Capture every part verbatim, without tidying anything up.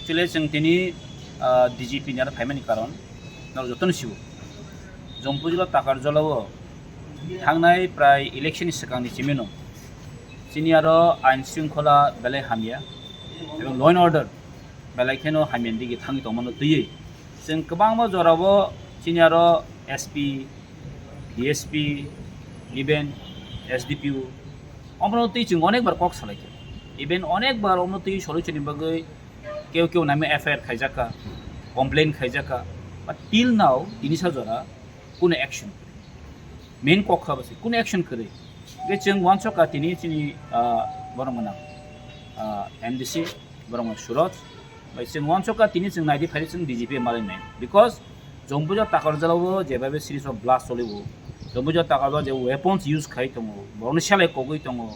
Actually, chwng tini, ah, D G P ni aro phaimani karon, norok jotono siwo. Jompuijala Takarjala o thangnai prai election ni swkang ni chimino chini aro ain shringkhola belai hamya, ebong law and order belai kheno hamya ni dige thangwi tongmano twiwi. Chwng kwbangma jorao chini aro S P, D S P, even S D P O, omono twi chwng onek bar kok salaikha. Even onek bar omono twi solution ni bagwi keu keu naima F I R khaijakha, complain khaijakha, but till now tini sa jora kuno action kwrwi. Main kok kha bwse kuno action kwrwi. Hwnkhe chwng uansukha tini chini, ah, borok gwnang, ah, M D C, borok gwnang Suraj, bai chwng uansukha tini chwng naidi phaidi chwng D G P malai nai. Because Jompuijala Takarjala o jeba be series of blast choli o, Jompuijala Takarjala je weapons use khai tongo, borokni selai kogwi tongo,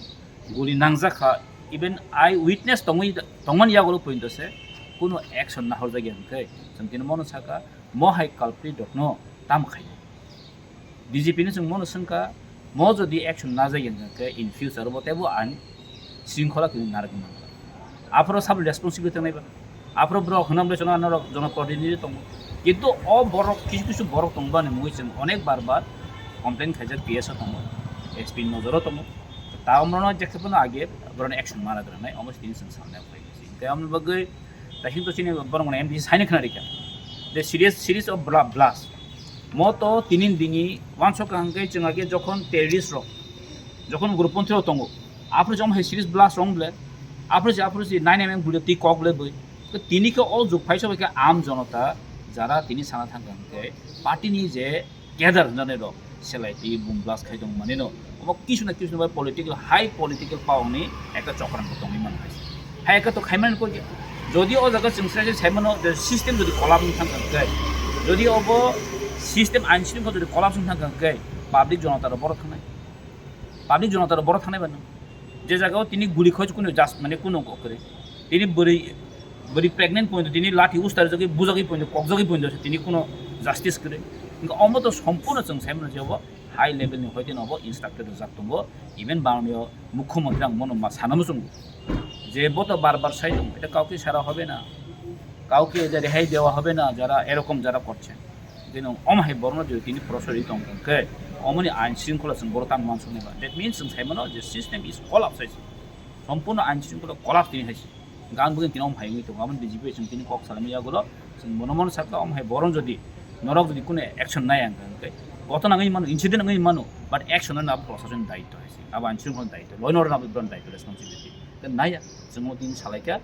guli nangjak kha, even eye witness tongwi, tongmani yagulo pointo se kuno action nahorjakya hwnkhe chwng tini mono sakha, mo hai culprit rokno tamo khainai. D G P ni chwng mono swngkha, mo jodi action najak hwnkhe in future bo teibo ain shringkhola kwrwi narwkna nangkha. Aphuru sabo responsibility tongnai ba. Aphuru borok hwnam bai chwngno norok jonoprotinidhi tongo. Kintu o borok kisu kisu borok tongbani mungwi chwng onek bar bar complain khaijak P S o tongo, S P ni nojoro tongo. Ta omrono jekhe phano age borokni action mana gwnangnai, omo tini chwng sanna phaikha. Hwnkhe amoni bagwi Taising to chini borok mane M D C saini khna rikha. The serious series of bla-, blast. Mo to tinin dini wansok hwnkhe chwng age jokhon terrorist rok, jokhon ugroponthi rok tongo. Aphuru jom hai series blast rong ble. Aphuru si, aphuru si nine M M guli twi kok ble bui. To tini khe o jug phai sobai khe am jonota jara tini sana thangkha hwnkhe party ni je cadre hinjani rok selai twi boom blast khai tong manino. Omo kisu na kisu bai political, high political power ni ekta chokran bo tongwi mano hai. Hai ekta to khai mani koi, jodi o jaga chwng sai sai mano je system jodi collapse wng thang kha khe, jodi obo system ain shringkhola jodi collapse wng thang kha khe, public jonota rok borok thangnai, public jonota rok borok thangnai bano. Je jaga o tini guli khoj kuno just mane kuno kok kwrwi. Tini bwrwi, bwrwi pregnant point tini lathi ustar jagwi bujagwi point kokjagwi point tini kuno justice kwrwi. Hwnkhe omo to sompurno chwng sai mano je obo high level ni hoite no obo instructed rwjak tongo. Even bangni o mukhyamantri ang mono ma sana muchungo. Je bo to bar bar sai tongo, eta kauke sara hobe na, kauke eta rehai dewa hobe na, jara erokom jara korche. Tini omo hai borokno jodi tini pressure ri tong khe, omoni ain shringkhola chwng borok tamo uansuknai ba. That means chwng sai mano je system is collapse hai se. Sompurno ain shringkhola collapse tini hai se. Gan bugin tini omo hai wngwi tongo. Aboni D G P chwng tini kok salaimani yagulo chwng mono mono sakha omo hai borok jodi norok jodi kunu action nai ang khe, ghotona wngwi mano, incident wngwi mano, but action no abo proshasoni daityo hai se. Abo ain shringkhola daityo, law and order abo daityo, responsibility. Tei naiya, chwng o tini salaikha,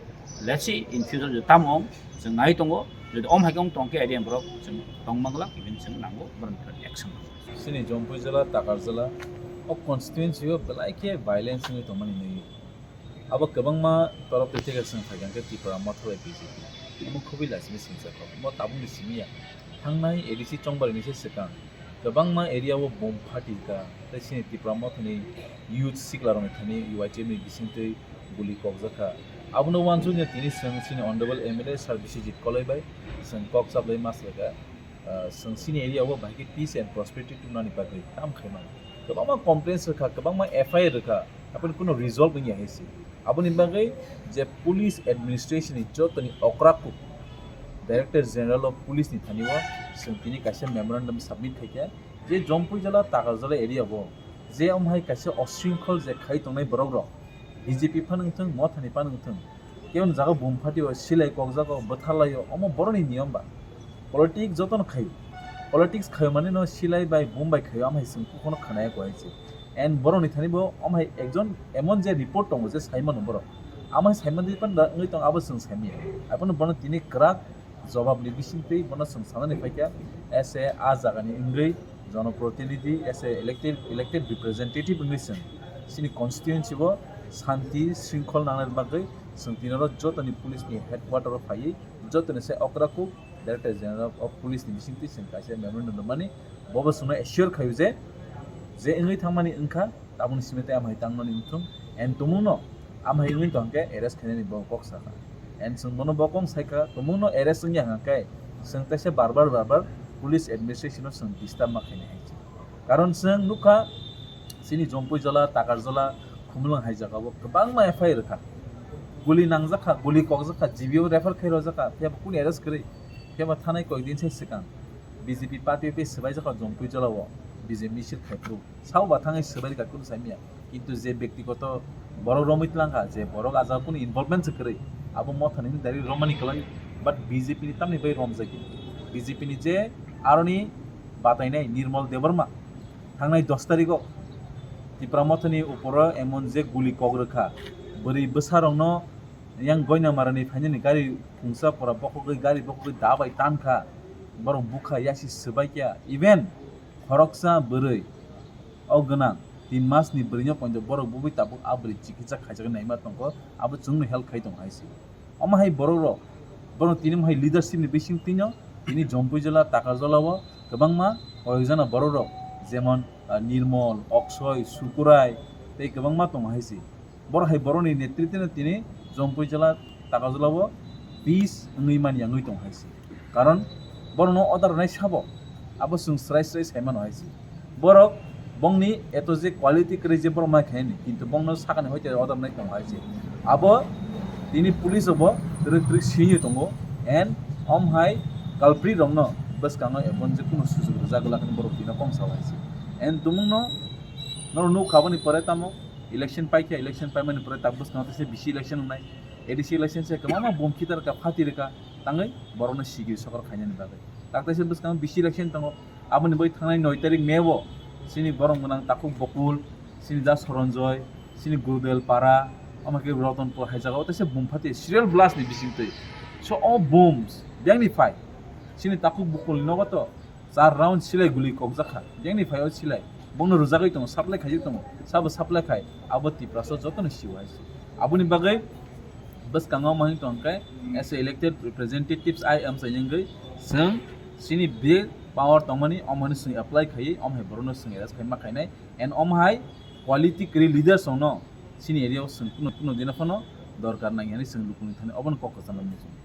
let's see in future jodi tamo wng, chwng nai tongo, jodi om hai khe wng tong khe idea borok chwng tong manglak, even chwng nango, borok action. Chini Jompuijala, Takarjala, o constituency o belai khe violence wngwi tongmani nwi. Abo kwbangma torok twi theke chwng phaikha khe Tipra Motha bai B J P. Omo khubui lachini singsa kok. Omo tabukni simi ya. Thangnai A D C chongbarni se swkang. Kwbangma area o bom phatikha, tei chini Tipra Mothani youth siklarokni thani Y T F ni bisingtwi guli kokjakha. Abono uansukya tini chwng chini Honorable M L A Sir Biswajit Koloi bai chwng kok chaplai ma swlaikha. Ah, chwng chini area o bahai khe peace and prosperity tubunani bagwi kam khaimani. Kwbangma complaints rwkha, kwbangma F I R rwkha, aboni kuno result wngya hai se. Aboni bagwi je police administration ni jotoni okra kuk Director General of Police ni thani o chwng tini kaisa memorandum submit khaikha je Jompuijala Takarjala area o je omo hai kaisa osringkhol je khai tongnai borok rok B J P phano wngthung, Mothani phano wngthung, kebo ni jaga bum phatio silai kokjago, bwtharlaio, omo boroni niyom ba. Politics jotono khaio. Politics khaio mani no silai bai bum bai khaio, amhai chwng kokno khnaya ko hai se. And boroni thani bo amhai ekjon emon je report tongo je saimano borok. Amhai saimani pan da wngwi tong abo chwng saimaya. Abono bono tini kwrak jobab ni bisingtwi bono chwng sanani phaikha, as a, a jagani wngwi jonoprotinidhi, as a elected, elected representative wngwi chwng chini constituency o shanti shringkhol nangnani bagwi chwng tini oro jotoni police ni headquarter o phaiwi jotoni se okra kuk Director General of Police ni bisingtwi chwng kaisa memorandum rwmani, bobo chwngno assure khaio je, je wngwi thangmani wngkha, tabukni simi tei amhai tangmani wngthung, and tumungno amhai wngwi tongkhe arrest khainani bo kok sakha. And chwng bono bo kok saikha, tumungno arrest wngya hwnkhe chwng teisa bar bar, bar bar police administration no chwng disturb ma khainai hai se. Karon chwng nukha, chini Jompuijala, Takarjala, Khumulwng hai jagao kwbangma F I R rwkha. Guli nangjakha, guli kokjakha, G B o refer khairokjakha, phiya bo kunu arrest kwrwi, phiya bo thanai koikdin sai swkang B J P party bai swbaijakha Jompui jora o B J P misil khaiphuru. Sabo ba thangwi swbai rwkha kunu saimanya. Kintu je bektigoto borok romwi twlangkha, je borok a jaga kunu involvement se kwrwi, abo mothani hwnwi direct romani kwlai, but B J P ni tamni bai romjak kintu. B J P ni je aroni batainai Nirmal Debbarma thangnai dos tarigo Tipra mothani uporo emon je guli kok rwkha, bwrwi bwsarokno yang Goinamarani phainani gari phungsa pora bokhogwi, gari bokhogwi da bai tankha, borok bukha yasi swbaikha, even khoroksa bwrwi o gwnang tin masni bwrwino poito borok bubui tabuk a bwrwi chikitsa khaijagwi naima tongo, abo chwngno help khai tongo hai se. Omo hai borok rok, borok tini mohai leadership ni bising twino tini Jompui jora, Takarjala o kwbangma koyokjana borok rok, jemon, ah, Nirmol, Oksoi, Sukurai tei kwbangma tongo hai se. Borok hai borokni netritwno tini Jompui jora, Takarjala o peace wngwi mani wngwi tongo hai se. Karon borokno order rwnai sabo, abo chwng swrai swrai sai mano hai se. Borok bongni eto je quality kwrwi je borok mai khaini, kintu bongno sakani hoite order rwnai tongo hai se. Abo tini police obo twrwk twrwk siniyo tongo, and om hai culprit rokno bwskango ebon je kuno sujok rwjak glak hwnwi borok tino kong sao hai se. And tumungno norok nukha aboni pore tamo election paikha, election paimani pore tak bwskango teisa bisi election wngnai. A D C election se kwbangma bom khitar rwkha, phati rwkha, tangwi borokno sigiri sokor khainani bagwi. Tak teisa bwskango bisi election tongo. Aboni bai thangnai noi tarik May o chini borok gwnang Takhuk Bokul, chini Ja Soronjoy, chini Gurudel Para, omo khe Rotonpur hai jagao teisa bom phati serial blast ni bisingtwi. So o bombs biyangni phai chini Takhuk Bokul ni nogo to char round silai guli kokjakha, biyangni phai o silai. Bongno rwjagwi tongo, supply khaijak tongo, sabo supply khai, abo Tiprasa jotono sio hai se. Aboni bagwi bwskango omo hwn tong khe, as a elected representatives I am saying, chwng chini bill power tongmani omo hwn chwng apply khaiwi, omo hai borokno chwng arrest khai ma khainai, and omo hai quality kwrwi leaders rokno chini area o chwng kuno, kuno dino phano dorkar nang hwnwi chwng lukuni thani obono kok kwchangma muchung.